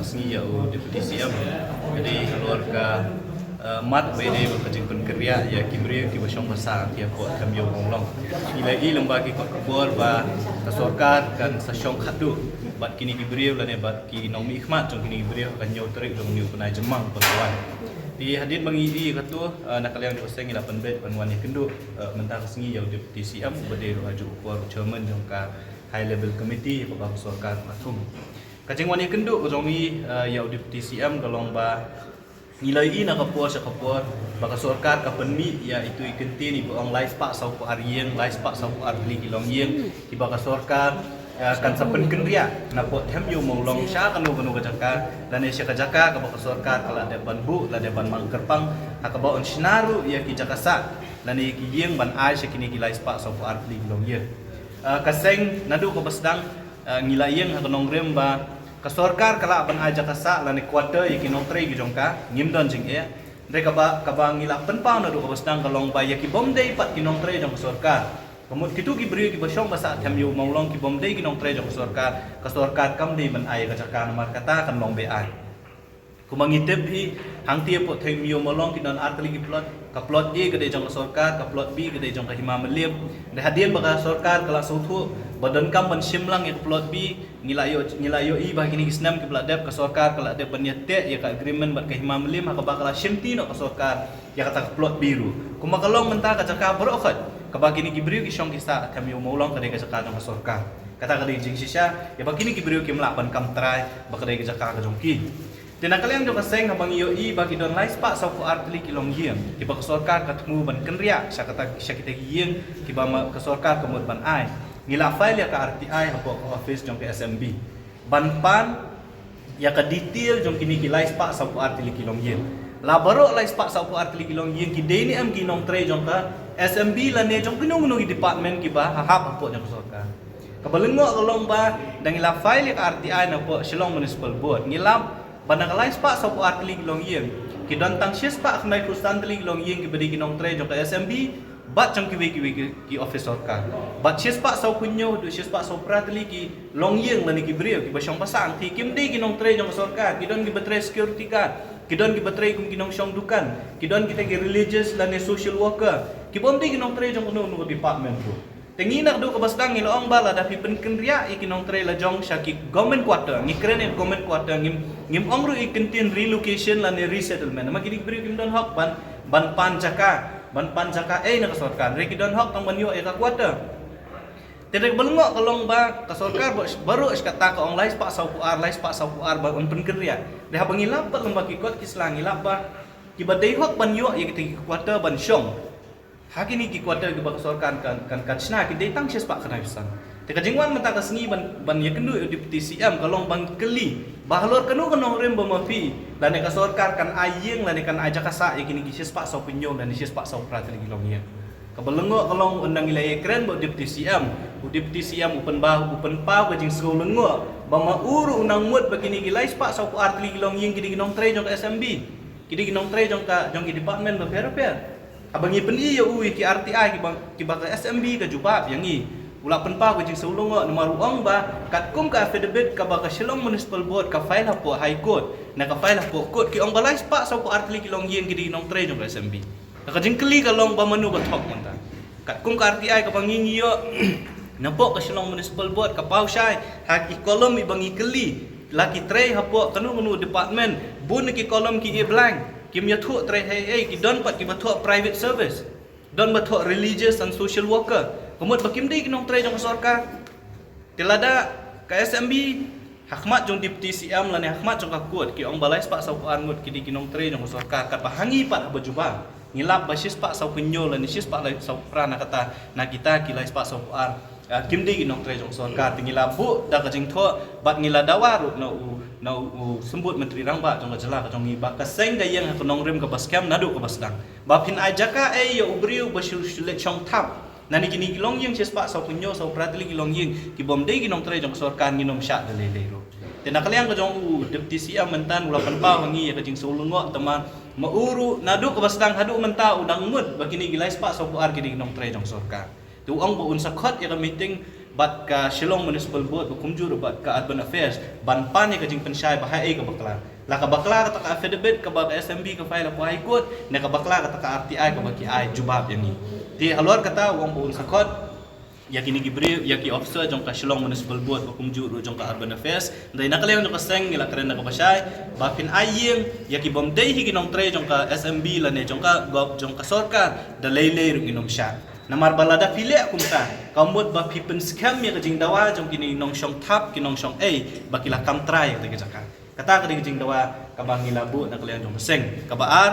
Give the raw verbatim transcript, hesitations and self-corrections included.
Sngi ïa u Deputy C M. Ka dei halor ka, eh, mat ba dei ba ka jingpynkynriah ïa ki briew kiba shong ba sah ha Thaiñ Mawlong. Ngi la ïohi lyngba ki kot khubor ba ka sorkar kan sa shong khadduh bad kine ki briew lane bad ki nongmihkhmat jong kine ki briew ha ka hynñiew tarik jong une u bnai Jymmang ba la wan. Te hadien ba ngi ïohi kato, eh, na ka liang jong ka seng ngi la pynbeit ban wan ïakynduh, eh, mynta ka sngi ïa u Deputy C M uba dei ruh ha juh u por u chairman jong ka High Level Committee kaba ka sorkar ka la thung. Ka jingwan ïakynduh ka jong ngi, eh, ïa u Deputy C M ka long ba ngi la ïohi na ka por sha ka por ba ka sorkar ka pynmih ïa itu i kyntien iba ong lai spah saw phew ar ïing, lai spah saw phew ar tylli ki longïing kiba ka sorkar, eh, kan sa pynkynriah na pdeng Thaiñ Mawlong sha kano kano ka jaka lane sha ka jaka kaba ka sorkar ka la dep ban buh, la dep ban mang kyrpang ha kaba yn shna ruh ïa ki jaka sah lane ïa ki ïing ban ai sha kine ki lai spah saw phew ar tylli ki longïing. Eh, ka seng naduh kaba sdang, eh, ngi la ïeng ha ka nongrim ba ka sorkar ka lah ban ai jaka sah lane quarter ïa ki nongtrei ki jong ka, ngim don jingeh. Hynrei kaba, kaba ngi la pynpaw naduh kaba sdang ka long ba ïa ki bym dei pat ki nongtrei jong ka sorkar, ka mut kito ki briew kiba shong ba sah Thaiñ Mawlong ki bym dei ki nongtrei jong ka sorkar, ka sorkar kam dei ban ai ïa ka jaka namar kata kan long be-aiñ. Kumba ngi tip hi, hangtei hapoh Thaiñ Mawlong ki don ar tylli ki plot, ka plot A ka dei jong ka sorkar, ka plot B ka dei jong ka Hima Mylliem. Te hadien ba ka sorkar ka la sngewthuh ba donkam ban shim lang ïa ka plot B, ngi la ïoh, ngi la ïohi ba ha kine ki snem kiba la dep ka sorkar ka la dep ban ïateh ïa ka agreement bad ka Hima Mylliem ha kaba ka la shimti noh ka sorkar ïa kata ka plot B ruh. Kumba ka long mynta ka jaka baroh khoit kaba kine ki briew ki shong ki sah Thaiñ Mawlong ka dei ka jaka jong ka sorkar. Kata ka dei jingshisha ïa ba kine ki briew kim lah ban kam trai ba ka dei ka jaka ka jong ki. Te na ka liang jong ka seng haba ngi ïohi ba ki don lai spah saw phew ar tylli ki longïing kiba ka sorkar ka thmu ban kynriah sha kata, sha kita ki ïing kiba ma ka sorkar ka mut ban ai. Ngi la file ïa ka R T I hapoh ka office jong ka S M B ban pan ïa ka detail jong kine ki lai spah saw phew ar tylli ki longïing. La baroh lai spah saw phew ar tylli ki longïing ki dei ne em ki nongtrei jong ka S M B lane jong kino kino ki department kiba ha hap hapoh jong ka sorkar. Kaba lyngngoh ka long ba da ngi la file ïa ka R T I napoh Shillong Municipal Board ngi lap ba na ka lai spah saw phew ar tylli ki longïing ki don tang shi spah khyndai phew san tylli ki longïing kiba dei ki nongtrei jong ka S M B bad jong kiwei kiwei ki, ki office sorkar. Bad shi spah saw phew hynñiew haduh shi spah saw phra tylli ki longïing lane ki briew kiba shong ba sah hangtei kim dei ki nongtrei jong ka sorkar, ki don kiba trei security guard, ki don kiba trei kum ki nongshong dukan, ki don kita ki religious lane social worker, ki bym dei ki nongtrei jong kano kano ka department ruh. Te ngi naduh kaba sdang ngi la ong ba lada phi pynkynriah ïa ki nongtrei la jong sha ki government quarter, ngi kren ïa government quarter, ngim, ngim ong ruh ïa ki kyntien relocation lane resettlement. Namar kine ki briew kim don hok ban, ban pan jaka, ban pan jaka ei na ka sorkar. Hynrei ki don hok tang ban ïoh ïa ka quarter. Te hynrei kaba lyngngoh ka long ba ka sorkar ba, baroh shi katta ka ong lai spah saw phew ar, lai spah saw phew ar ba yn pynkynriah. Hynrei haba ngi lap pat lyngba ki kot ki sla ngi lap ba kiba dei hok ban ïoh ïa kita ki quarter ban shong ha kine ki quarter kiba ka sorkar kan, kan, kan shna ki dei tang shi spah khyndai phew san. Te ka jingwan mynta ka sngi ban, ban ïakynduh ïa u Deputy C M ka long ban kylli ba halor kano ka nongrim ba ma phi lane ka sorkar kan ai ïing lane kan ai jaka sah ïa kine ki shi spah saw phew hynñiew lane shi spah saw phra tylli ki longïing. Kaba lyngngoh ka long ynda ngi la ïakren bad u Deputy C M, u Deputy C M u pynpaw, u pynpaw ka jingsngew lyngngoh ba ma u ruh u nang mut ba kine ki lai spah saw phew ar tylli ki longïing ki dei ki nongtrei jong ka S M B, ki dei ki nongtrei jong ka, jong ki department bapher bapher. Haba ngi pyni ïa u ïa ki R T I kiba, kiba ka S M B ka jubab ïa ngi, u la pynpaw ka jingsngew lyngngoh namar u ong ba katkum ka affidavit kaba ka Shillong Municipal Board ka file hapoh High Court, na ka file hapoh court ki ong ba lai spah saw phew ar tylli ki longïing ki dei ki nongtrei jong ka S M B. Ka jingkylli ka long ba mano ba thok mynta. Katkum ka R T I kaba ngi ngi ïoh napoh ka Shillong Municipal Board ka paw shai ha ki column iba ngi kylli la ki trei hapoh kano kano department, bun na ki column ki e blank, kim ïathuh trei hei hei, ki don pat kiba thoh private service, don ba thoh religious and social worker. Ka mut ba kim dei ki nongtrei jong ka sorkar. Te lada ka S M B ha khmat jong Deputy C M lane ha khmat jong ka court ki ong ba lai spah saw phew ar ngut ki dei ki nongtrei jong ka sorkar, katba ha ngi pat haba jubab ngi lap ba shi spah saw phew hynñiew lane shi spah lai saw phra na kata, na kita ki lai spah saw phew ar, ah, kim dei ki nongtrei jong ka sorkar. Te ngi la buh da ka jingthoh bad ngi la dawa ruh na u, na u, u Symbud Myntri Rangbah jong ka jylla ka jong ngi ba ka seng ka ïeng ha ka nongrim kaba skhem naduh kaba sdang ba phin ai jaka ei ïa u briew ba shu, shu leit shong thap na kine ki longïing shi spah saw phew hynñiew saw phra tylli ki longïing ki bym dei ki nongtrei jong ka sorkar, ngin ym shah da lei lei ruh. Te na ka liang ka jong u Deputy C M mynta u la pynpaw ha ngi ïa ka jingsngew lyngngoh, tangba ma u ruh naduh kaba sdang haduh mynta u dang mut ba kine ki lai spah saw phew ar ki dei ki nongtrei jong ka sorkar. Te u ong ba un sa khot ïa ka meeting bad ka Shillong Municipal Board, ba kumjuh ruh bad ka Urban Affairs, ban pan ïa ka jingpynshai ba haei ka bakla. La ka bakla kata ka affidavit kaba ka S M B ka file ha High Court, ne ka bakla kata ka R T I kaba ki ai jubab ïa ngi. Te halor kata u ong ba un sa khot ïa kine ki briew, ïa ki officer jong ka Shillong Municipal Board, ba kumjuh ruh jong ka Urban Affairs. Hynrei na ka liang jong ka seng ngi la kren da kaba shai ba phin ai ïing ïa ki bym dei hi ki nongtrei jong ka S M B lane jong ka gov, jong ka sorkar, da lei lei ruh ngin ym shah. Namar ba lada phi leh kumta, ka mut ba phi pynskhem ïa ka jingdawa jong kine ki nongshong thap, ki nongshong ei, ba ki la kam trai ïa kata ka jaka. Kata ka dei ka jingdawa kaba ngi la buh na ka liang jong ka seng. Kaba ar,